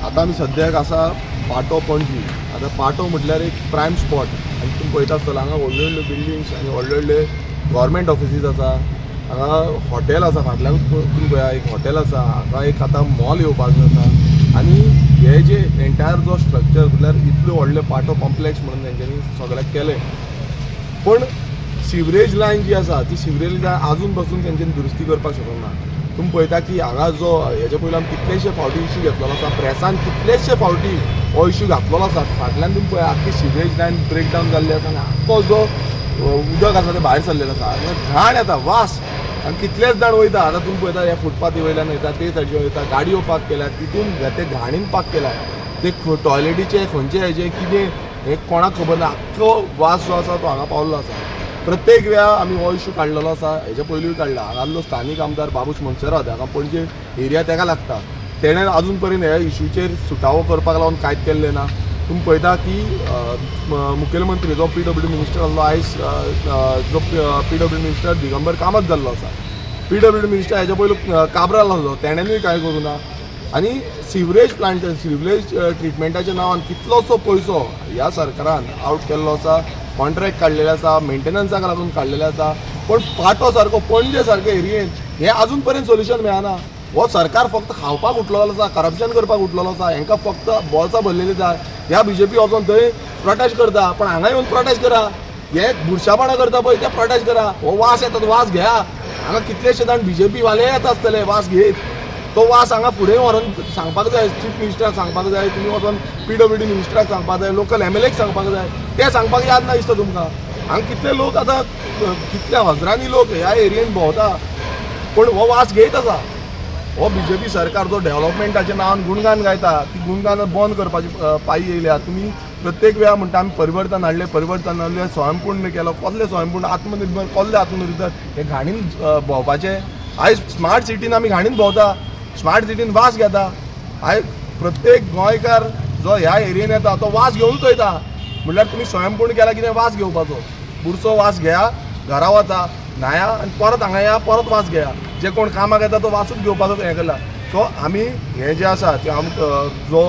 आतां आमी सद्याक आसा पाटो पणजी. आतां पाटो म्हटल्यार एक प्रायम स्पॉट आनी तुमी पळयता आसतलो हांगा व्हडल्यो व्हडल्यो बिल्डिंग्स आनी व्हडले व्हडले गव्हर्मेंट ऑफिसीस आसा. हांगा हॉटेल आसा, फाटल्यान तुमी पळया एक हॉटेल आसा. हांगा एक आतां मॉल येवपाचो आसा आनी हे जे एंटायर जो स्ट्रक्चर म्हटल्यार इतलो व्हडलो पाटो कॉम्प्लेक्स म्हणून तेंच्यांनी सगळ्याक केलें, पूण सिवरेज लायन जी आसा ती सिवरेज लायन आजून पसून तेंच्यांनी दुरुस्ती करपाक शकना. तुमी पळयता की हांगा जो हेजे पयलीं आमी कितलेशे फावटी इशू घेतलेलो आसा, प्रेसान कितलेशे फावटी हो इशू घातलेलो आसा. फाटल्यान तुमी पळया आख्खी सिवरेज लायन ब्रेकडावन जाल्ली आसा आनी आख्खो जो उदक आसा तें भायर सरलेलें आसा आनी घाण येता, वास, आनी कितलेच जाण वयता. आतां तुमी पळयता ह्या फुटपाथी वयल्यान वयता, ते सायडीन वयता, गाडयो पार्क केल्या, तितून ते घाणीन पार्क केल्या, ते टॉयलेटीचे खंयचे हेजे कितें हें कोणाक खबर ना. आख्खो वास जो आसा तो हांगा पावल्लो आसा. प्रत्येक वेळा आमी हो इशू काडलेलो आसा, हेजे पयलींय काडला. हांगासलो स्थानीक आमदार बाबूश मोन्सेरात, हांगा पणजे एरिया तेका लागता, तेणें आजून पर्यंत ह्या इशूचेर सुटावो करपाक लागून कांयच केल्लें ना. तुमी पळयता की मुखेलमंत्री जो पीडब्ल्यू मिनिस्टर आसलो आयज, जो पीडब्ल्यू मिनिस्टर दिगंबर कामत जाल्लो आसा, पीडब्ल्यू मिनिस्टर हेजे पयलीं काब्राल आसलो, तेणेनूय कांय करूं ना. आनी सिवरेज प्लांट, सिवरेज ट्रिटमेंटाच्या नांवान कितलोसो पयसो ह्या सरकारान आवट केल्लो आसा, कॉन्ट्रॅक्ट काडलेले आसा, मेंटेनन्साक लागून काडलेले आसा, पूण पाटो सारको पणजे सारको एरियेन हें आजून पर्यंत सोल्युशन मेळना. हो सरकार फक्त खावपाक उठलेलो आसा, करप्शन करपाक उठलेलो आसा, हेंकां फक्त बोल्सां भरलेली जाय. ह्या बीजेपी वचोन थंय प्रोटेस्ट करता, पण हांगा येवन प्रोटेस्ट करा, हे बुरशापणां करता पळय ते प्रोटेस्ट करा. हो वास येता तो वास घेया. हांगा कितलेशे जाण बीजेपी वाले येता आसतले वास घेत, तो वास हांगा फुडें व्हरोन सांगपाक जाय, चीफ मिनिस्टराक सांगपाक जाय, तुमी वचोन पीडब्ल्यूडी मिनिस्टराक सांगपाक जाय, लोकल एमएलएक सांगपाक जाय. ते सांगपाक याद ना दिसता तुमकां. हांगा कितले लोक आतां, कितल्या हजरांनी लोक ह्या एरियेन भोंवता, पूण हो वास घेयत आसा. हो बीजेपी सरकार जो डेव्हलपमेंटाच्या नांवान गुणगान गायता ती गुणगान बंद करपाची पायी येयल्या. तुमी प्रत्येक वेळा म्हणटा आमी परिवर्तन हाडलें, परिवर्तन हाडलें, स्वयंपूर्ण केलो, कसलें स्वयंपूर्ण, आत्मनिर्भर, कसलें आत्मनिर्भर, हे घाणीन भोंवपाचें. आयज स्मार्ट सिटीन आमी घाणीन भोंवता, स्मार्ट सिटीन वास घेता. आयज प्रत्येक गोंयकार जो ह्या एरियेन येता तो वास घेवनूच वयता. म्हणल्यार तुमी स्वयंपूर्ण केला कितें वास घेवपाचो, बुरसो वास घेया, घरा वचा, न्हाया आनी परत हांगा या, परत वास घेया. जे कोण कामाक येता तो वासूच घेवपाचो हें केला. सो आमी हें जें आसा तें आम जो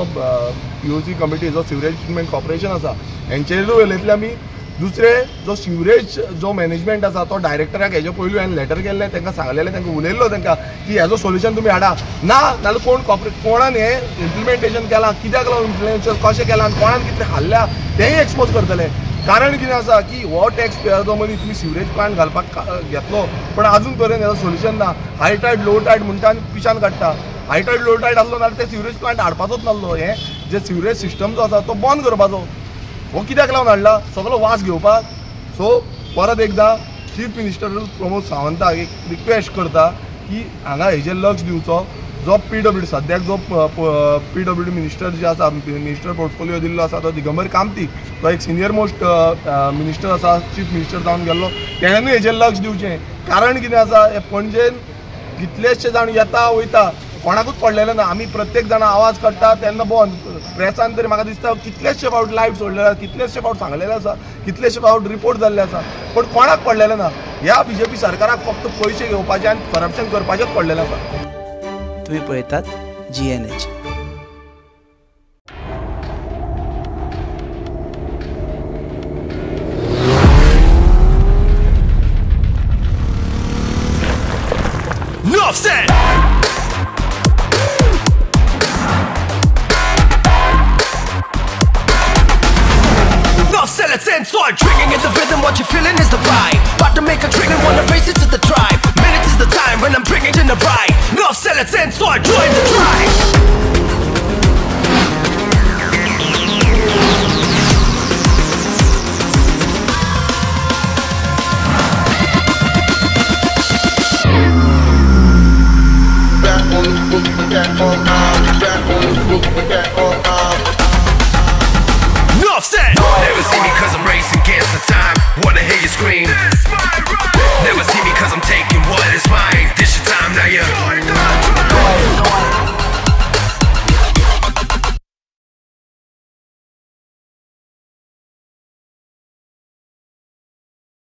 पीओसी कमिटी, जो सिवरेज ट्रिटमेंट कॉर्पोरेशन आसा हेंचेरूय उलयतले आमी. दुसरे जो सिवरेज जो मॅनेजमेंट आसा तो डायरेक्टराक हेजे पयलू हांवें लेटर केल्लें, तांकां सांगलेलें, तांकां उलयल्लो तांकां की हेजो सोल्युशन तुमी हाडा, ना नाल्यार कोण कोणान हें इम्प्लिमेंटेशन केलां, कित्याक लागून इम्प्लिमेंटेशन कशें केलां आनी कोणान कितलें खाल्ल्या तेंय एक्सपोज करतले. कारण कितें आसा की हो टॅक्स पेयराचो मदीं तुमी सिवरेज प्लांट घालपाक घेतलो, पण आजून पर्यंत हेजो सोल्युशन ना. हाय टायड लो टायड म्हणटा आनी पिशान काडटा. हाय टायड लो टायड आसलो नाल्यार ते सिवरेज प्लांट हाडपाचोच नासलो. हें जे सिवरेज सिस्टम जो आसा तो बंद करपाचो. हो कित्याक लागून हाडला, सगळो वास घेवपाक. सो परत एकदां चीफ मिनिस्टर प्रमोद सावंताक एक रिक्वेस्ट करता की हांगा हेजेर लक्ष दिवचो. जो पीडब्ल्यूडी सद्याक जो पीडब्ल्यूडी मिनिस्टर जे आसा, मिनिस्टर पोर्टफोलियो दिल्लो आसा तो दिगंबर कामती, तो एक सिनियर मोस्ट मिनिस्टर आसा, चीफ मिनिस्टर जावन गेल्लो, तेणेनूय हेजेर लक्ष दिवचें. कारण कितें आसा, हे पणजेन कितलेशे जाण येता वयता, कोणाकूच पडलेलें ना. आमी प्रत्येक जाणां आवाज काडटा तेन्ना बंद. प्रेसान तरी म्हाका दिसता कितलेशे फावट लायव्ह सोडलेले आसा, कितलेशे फावट सांगलेले आसा, कितलेशे फावट रिपोर्ट जाल्ले आसा, पूण कोणाक पडलेलें ना. ह्या बीजेपी सरकाराक फक्त पयशे घेवपाचे आनी करप्शन करपाचेच पडलेलें आसा. तुम्ही पळयतात GNH. Drinking in the rhythm, what you're feeling is the vibe. About to make a trigger, wanna race it to the tribe. Minutes is the time when I'm bringing in the ride. North Sellers in, so I join the tribe. Back on the book, back on back on the book, back on North Set! Never see me cause I'm racing against the time. Wanna hear you scream. This my ride. Never see me cause I'm taking what is mine. This your time, now you're.